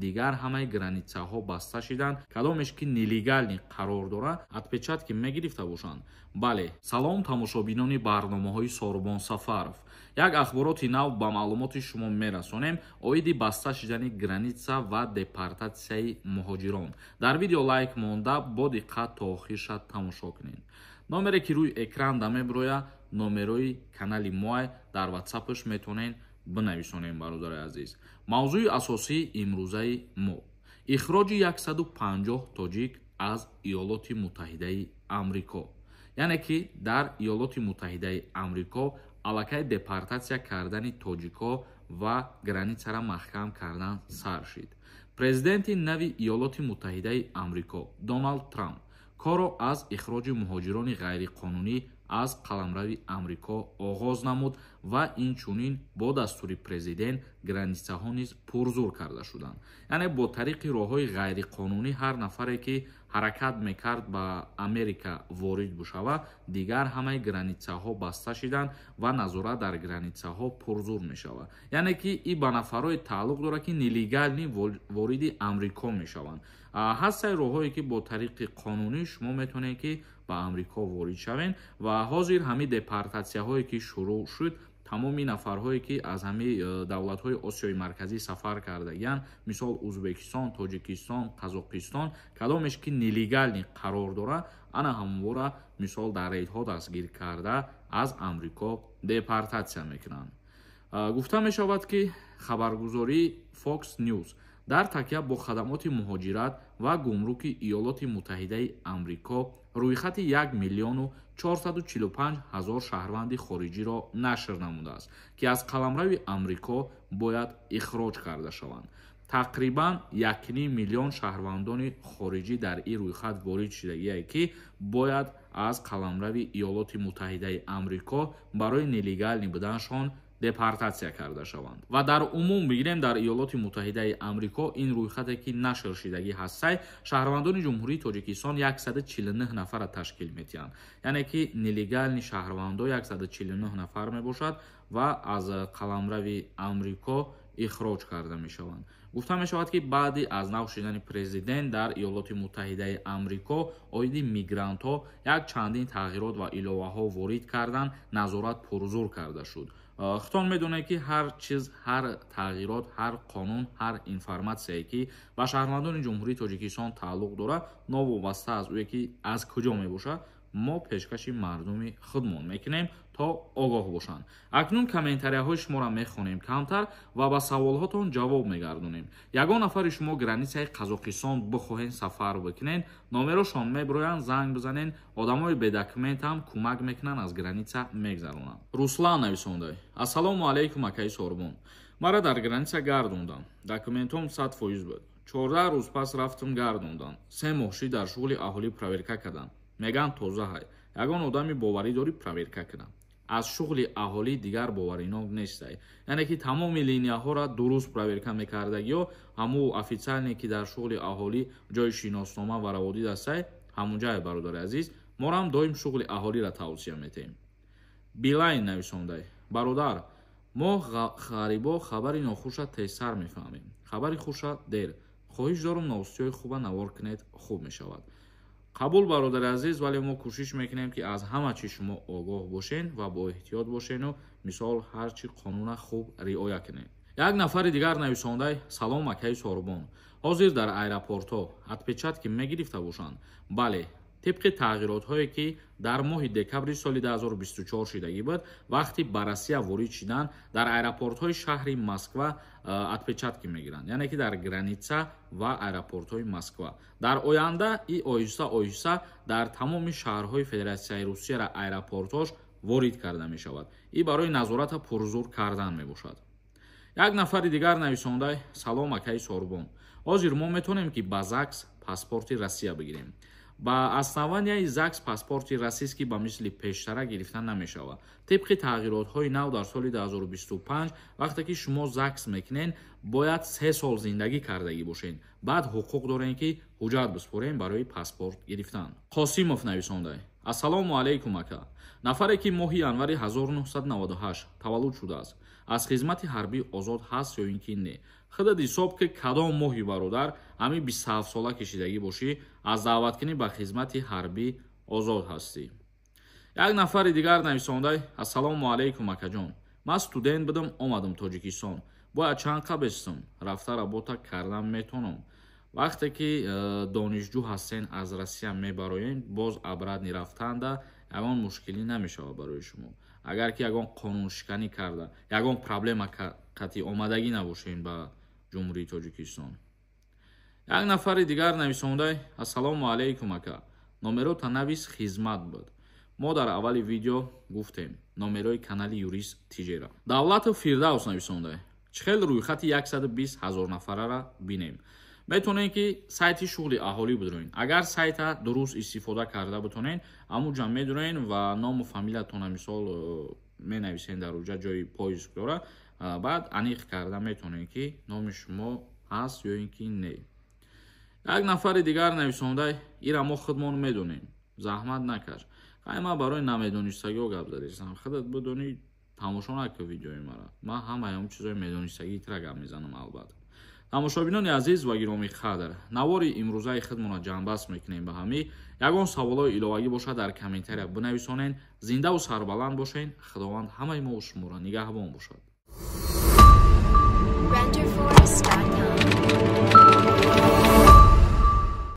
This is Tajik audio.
Дигар ҳамаи границаҳо баста шиданд. Кадомеш ки нелегальный қарор дора, отпечатки мегирифта бошанд. Бале, салом, тамошобинони барномаҳои Сорубон Сафаров. Як ахбороти нав ба маълумоти шумо мерасонем оиди баста шидани граница ва депортатсияи муҳоҷирон. Дар видео лайк монда, бо диққат то охирша тамошо кунед. Номере ки рӯи экран да мебироя, номерои канали моай, дар ватсапш метавонед бинависонем. Бародари азиз, мавзӯи асосии имрӯзаи мо ихроҷи 150 тоҷик аз Иёлоти Муттаҳидаи Амрико, яъне ки дар Иёлоти Муттаҳидаи Амрико аллакай депортатсия кардани тоҷикҳо ва границара маҳкам кардан сар шид. Президенти нави Иёлоти Муттаҳидаи Амрико Доналд Трамп корро аз ихроҷи муҳоҷирони ғайриқонунӣ аз қаламрави Амрико оғоз намуд ва инчунин бо дастури президент границаҳо низ пурзур карда шуданд. Яъне бо тариқи роҳҳои ғайриқонунӣ ҳар нафаре ки ҳаракат мекард ба Америка ворид бишавад, дигар ҳамаи границаҳо баста шиданд ва назорат дар границаҳо пурзур мешавад. Яъне ки и ба нафарҳое тааллуқ дорад, ки нелегальный вориди Амрико мешаванд. Ҳастаи роҳҳое ки бо тариқи қонунӣ шумо метавонед ки ба Амрико ворид шавед. Ва ҳозир ҳамин депортатсияҳое ки шурӯъ шуд, тамоми нафарҳое ки аз ҳамин давлатҳои Осиёи Марказӣ сафар кардагиянд, мисол Ӯзбекистон, Тоҷикистон, Қазоқистон, кадомеш ки нелегальный қарор дорад, ана ҳамвора мисол дар рейдҳо дастгир карда, аз Амрико депортатсия мекунанд. Гуфта мешавад, ки хабаргузории Fox News дар такя бо хадамоти муҳоҷират ва гумруки Иёлоти Муттаҳидаи Амрико рӯйхати 1 миллиону 445 ҳазор шаҳрванди хориҷиро нашр намудааст, ки аз қаламрави Амрико бояд ихроҷ карда шаванд. Тақрибан 1,5 миллион шаҳрвандони хориҷӣ дар ин рӯйхат ворид шудагие, ки бояд аз қаламрави Иёлоти Муттаҳидаи Амрико барои нелегальный буданашон депортатсия карда шаванд. Ва дар умум бигирем, дар Иёлоти Муттаҳидаи Амрико ин рӯйхате ки нашр шидагӣ ҳастай, шаҳрвандони Ҷумҳурии Тоҷикистон 149 нафарра ташкил метиҳанд. Яъне ки нелегальный шаҳрвандо 149 нафар мебошад ва аз қаламрави Амрико ихроҷ карда мешаванд. Гуфта мешавад, ки баъди аз нав шидани президент дар Иёлоти Муттаҳидаи Амрико оиди мигрантҳо як чандин тағйирот ва иловаҳо ворид кардан, назорат пурзур карда шуд. Худтон медонед, ки ҳар чиз, ҳар тағйирот, ҳар қонун, ҳар информатсияе ки ба шаҳрвандони Ҷумҳурии Тоҷикистон тааллуқ дорад, новобаста аз ӯе ки аз куҷо мебошад, мо пешкаши мардуми худмон мекунем, то огоҳ бошанд. Акнун комментарияҳои шуморо мехонем камтар ва ба саволҳотон ҷавоб мегардонем. Ягон нафари шумо границаи Қазоқистон бихоҳен сафар бикунен, номерошон мебироянд, занг бизанен. Одамои бедокументам кӯмак мекунанд, аз граница мегзаронанд. Руслан нависонда: «Ассалому алайкум, акаи Сорбон. Мара дар граница гардондам, документом 100% буд. 14 рӯз пас рафтам, гардондам. 3 моҳ шид, дар шуғли аҳолӣ проверка кардам, мегӯянд тоза ҳай. Ягон одами боварӣ дорӣ, проверка кунам?» Аз шуғли аҳолӣ дигар боваринок нестай. Яъне ки тамоми линияҳоро дуруст проверка мекардагиё, ҳамун официальный ки дар шуғли аҳолӣ ҷои шиноснома ва раводид ҳастай, ҳамунҷае. Бародари азиз, морам доим шуғли аҳолиро тавсия метаҳем. Билайн нависондай: «Бародар, мо ғарибо хабари нохуша тезтар мефаҳмем, хабари хуша дер. Хоҳиш дорум, новостиҳои хуба навор кунед, хуб мешавад». Қабул, бародари азиз, вале мо кӯшиш мекунем, ки аз ҳама чиз шумо огоҳ бошен ва боэҳтиёт бошену мисол ҳар чи қонуна хуб риоя кунед. Як нафари дигар нависондай: «Салом, акаи Сорбон. Ҳозир дар аэропортҳо отпечатки мегирифта бошанд?» Бале, тибқи тағйиротҳое ки дар моҳи декабри соли 2024 шидагӣ буд, вақти ба Россия ворид шидан дар аэропортҳои шаҳри Москва отпечатки мегиранд, яъне ки дар граница ва аэропортҳои Москва. Дар оянда и оҳиста оҳиста дар тамоми шаҳрҳои Федератсияи Русияра аэропортҳош ворид карда мешавад. И барои назората пурзур кардан мебошад. Як нафари дигар нависондай: «Салом, акаи Сорбон. Ҳозир мо метавонем ки ба ЗАГС паспорти Россия бигирем?» Ба основанияи ЗАГС паспорти российский ба мисли пештара гирифта намешавад. Тибқи тағйиротҳои нав дар соли 2025, вақте ки шумо ЗАГС мекунед, бояд 3 сол зиндагӣ кардагӣ бошед, баъд ҳуқуқ дорем, ки ҳуҷҷат биспорем барои паспорт гирифтан. Қосимов нависонда: «Ассалому алайкум, ака. Нафаре ки моҳи январи 1998 таваллуд шудааст, аз хизмати ҳарбӣ озод ҳаст ё ин ки не?» Худат ҳисоб ки кадом моҳи, бародар, ҳамин 27 сола кишидагӣ бошӣ, аз даъваткунӣ ба хизмати ҳарбӣ озод ҳастӣ. Як нафари дигар нависонда: «Ассалому алайкум, акаҷон, ман студент будам, омадам Тоҷикистон, бояд чанд қа бестам, рафта работа кардан метонам?» Вақте ки донишҷӯ ҳастен, аз Россия мебароен, боз обратно рафтанда ягон мушкилӣ намешавад барои шумо, агар ки ягон қонуншиканӣ карда, ягон проблема қатъи омадагӣ набошен ба Ҷумҳурии Тоҷикистон. Як нафари дигар нависонда: «Ассалому алайкум, ака, номерота навис, хизмат буд». Мо дар аввали видео гуфтем номерои канали Юрист Тиҷера. Давлатов Фирдавс нависонда: «Чӣ хел рӯйхати 120 ҳазор нафарара бинем?» Метавонед, ки сайти шуғли аҳолӣ бидроен. Агар сайта дуруст истифода карда битонед, ҳамуҷа медроен ва ному фамилиятона, мисол, менависен, дар уҷа ҷои поиск дора, баъд аниқ карда метавонед, ки номи шумо ҳаст ё ин ки не. Як нафари дигар нависонда: «Ира мо худмон медонем, заҳмат накаш». Хай, ман барои намедонистагиҳо гап задистам. Худат бидонӣ, тамошо накун видеои мара. Ман ҳамаи ҳамн чизои медонистагии тира гап мезанам, албатта. Тамошобинони азиз ва гиромӣ қадр, навори имрӯзаи худмонро ҷамъбаст мекунем ба ҳамин. Ягон саволҳои иловагӣ бошад, дар комментария бинависонед. Зиндаву сарбаланд бошед. Худованд ҳамаи мо шуморо нигаҳбон бошад. Renderforest.com.